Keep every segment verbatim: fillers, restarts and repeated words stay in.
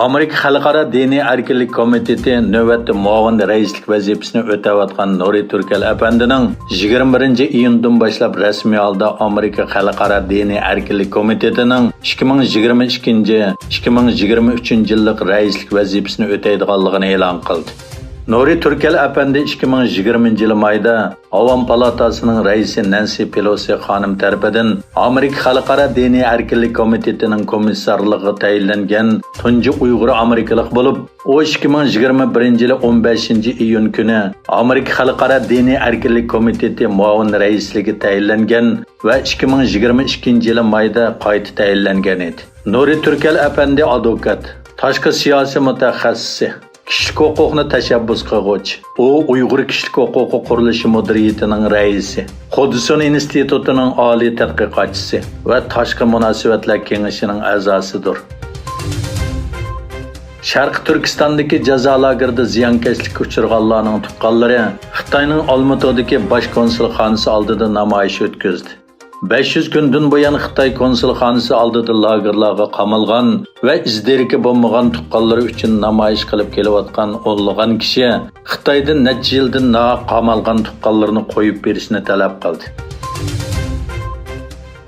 ئامېرىكا خەلقئارا دىنىي ئەركىنلىك كومىتېتى نۆۋەتتە مۇئاۋىن رەئىسلىك ۋەزىپىسىنى ئۆتەۋاتقان نۇرى تۈركەل ئەپەندىنىڭ يىگىرمە بىرىنچى ئىيۇندىن باشلاپ رەسمىي ھالدا ئامېرىكا خەلقئارا دىنىي ئەركىنلىك كومىتېتىنىڭ ئىككى مىڭ يىگىرمە ئىككىنچى، ئىككى مىڭ يىگىرمە ئۈچىنچى يىللىق رەئىسلىك ۋەزىپىسىنى ئۆتەيدىغانلىقىنى ئېلان قىلدى. نۇرى تۈركەل ئەپەندى ئىككى مىڭ يىگىرمىنچى يىلى مايدا ئاۋام پالاتاسىنىڭ رەئىسى نەنسى پېلوسى خانىم تەرىپىدىن ئامېرىكا خەلقئارا دىنىي ئەركىنلىك كومىتېتىنىڭ كومىسسارلىقىغا تەيىنلەنگەن تۇنجى ئۇيغۇر ئامېرىكىلىق بولۇپ، ئۇ ئىككى مىڭ يىگىرمە بىرىنچى يىلى ئون بەشىنچى ئىيۇن كۈنى ئامېرىكا خەلقئارا دىنىي ئەركىنلىك كومىتېتى مۇئاۋىن رەئىسلىكىگە تەيىنلەنگەن ۋە ئىككى مىڭ يىگىرمە ئىككىنچى يىلى مايدا قايتا تەيىنلەنگەن ئىدى. نۇرى تۈركەل ئەپەندى ئادۋوكات، تاشقى سىياسىي مۇتەخەسسىسى، كىشىلىك ھوقۇقنى تەشەببۇس قىلغۇچى. ئۇ ئۇيغۇر كىشىلىك ھوقۇقى قۇرۇلۇشى مۇدىرىيىتىنىڭ رەئىسى، خۇدسۇن ئىنستىتۇتىنىڭ ئالىي تەتقىقاتچىسى ۋە تاشقى مۇناسىۋەتلەر كېڭىشىنىڭ ئەزاسىدۇر. شەرقىي تۈركىستاندىكى جازا لاگېرىدا زىيانكەشلىككە ئۇچرىغانلارنىڭ تۇغقانلىرى خىتاينىڭ ئالمۇتىدىكى باش كونسۇلخانىسى ئالدىدا نامايىش ئۆتكۈزدى. بەش يۈز كۈندىن بۇيان خىتاي كونسۇلخانىسى ئالدىدا لاگېرلارغا قامالغان ۋە ئىز-دېرىكى بولمىغان تۇغقانلىرى ئۈچۈن نامايىش قىلىپ كېلىۋاتقان ئونلىغان كىشى خىتايدىن نەچچە يىلدىن ناھەق قامالغان تۇغقانلىرىنى قويۇپ بېرىشنى تەلەپ قىلدى.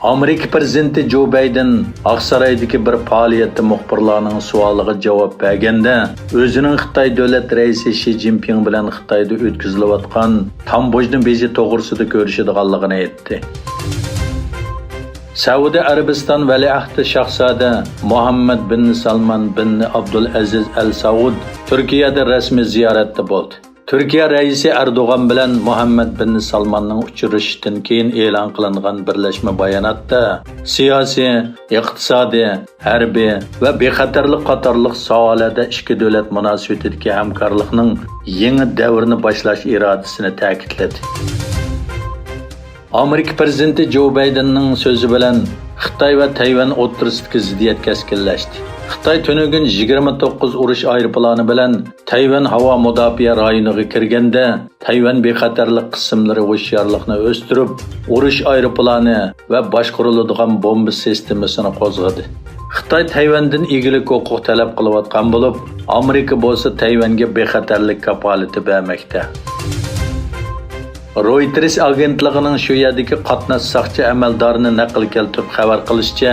ئامېرىكا پىرېزىدېنتى جو بايدېن ئاقسارايدىكى بىر پائالىيەتتە مۇخبىرلارنىڭ سوئالىغا جاۋاب بەرگەندە، ئۆزىنىڭ خىتاي دۆلەت رەئىسى شى جىنپىڭ بىلەن خىتايدا ئۆتكۈزۈلۈۋاتقان تاموژنا بېجى توغرىسىدا كۆرۈشىدىغانلىقىنى ئېيتتى. سەئۇدى ئەرەبىستان ۋەلىئەھدى شاھزادە مۇھەممەد بىن سالمان بىن ئابدۇلئەزىز ئەل سەئۇد تۈركىيەدە رەسمىي زىيارەتتە بولدى. تۈركىيە رەئىسى ئەردوغان بىلەن مۇھەممەد بىن سالماننىڭ ئۇچرىشىشىدىن كېيىن ئېلان قىلىنغان بىرلەشمە باياناتتا سىياسىي، ئىقتىسادىي، ھەربىي ۋە بىخەتەرلىك قاتارلىق ساھەلەردە ئىككى دۆلەت مۇناسىۋىتىدىكى ھەمكارلىقنىڭ يېڭى دەۋرىنى باشلاش ئىرادىسىنى تەكىتلىدى. ئامېرىكا پىرېزىدېنتى جو بايدېننىڭ سۆزى بىلەن خىتاي ۋە تەيۋەن ئوتتۇرىسىدىكى زىددىيەت كەسكىنلەشتى. خىتاي تۈنۈگۈن يىگىرمە توققۇز ئۇرۇش ئايروپىلانى بىلەن تەيۋەن ھاۋا مۇداپىئە رايونىغا كىرگەندە، تەيۋەن بىخەتەرلىك قىسىملىرى ھوشيارلىقنى ئۆستۈرۈپ، ئۇرۇش ئايروپىلانى ۋە باشقۇرۇلىدىغان بومبا سىستېمىسىنى قوزغىدى. خىتاي تەيۋەندىن ئىگىلىك ھوقۇق تەلەپ قىلىۋاتقان بولۇپ، ئامېرىكا بولسا تەيۋەنگە بىخەتەرلىك كاپالىتى بەرمەكتە. رويتېرس ئاگېنتلىقىنىڭ شۇ يەردىكى قاتناش ساقچى ئەمەلدارىنى نەقىل كەلتۈرۈپ خەۋەر قىلىشىچە،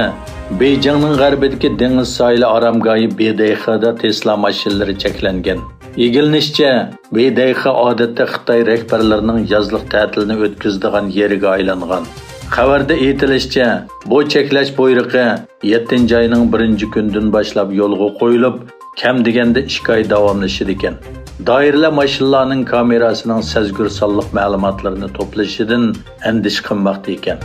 بېيجىڭنىڭ غەربىدىكى دېڭىز ساھىلى ئارامگاھى بېدەيخېدا تېسلا ماشىنىلىرى چەكلەنگەن. ئىگىلىنىشىچە، بېدەيخې ئادەتتە خىتاي رەھبەرلىرىنىڭ يازلىق تەتىلىنى ئۆتكۈزىدىغان يېرىگە ئايلانغان. خەۋەردە ئېيتىلىشىچە، بۇ چەكلەش بۇيرۇقى يەتتىنچى ئاينىڭ بىرىنچى كۈنىدىن باشلاپ يولغا قويۇلۇپ، كەم دېگەندە ئىككى ئاي داۋاملىشىدىكەن. دائىرىلەر ماشىنىلارنىڭ كامېراسىنىڭ سەزگۈر سانلىق مەلۇماتلىرىنى توپلىشىدىن ئەندىشە قىلماقتا ئىكەن.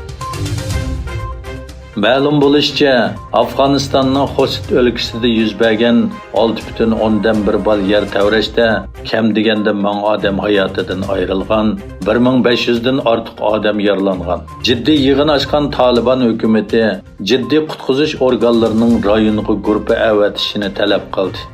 مەلۇم بولۇشىچە، ئافغانىستاننىڭ خوست ئۆلكىسىدە يۈز بەرگەن ئالتە پۈتۈن ئوندىن بىر بال يەر تەۋرەشتە كەم دېگەندە مىڭ ئادەم ھاياتىدىن ئايرىلغان، بىر مىڭ بەش يۈزدىن ئارتۇق ئادەم يارىلانغان. جىددىي يىغىن ئاچقان تالىبان ھۆكۈمىتى جىددىي قۇتقۇزۇش ئورگانلىرىنىڭ رايونغا گۇرۇپپا ئەۋەتىشىنى تەلەپ قىلدى.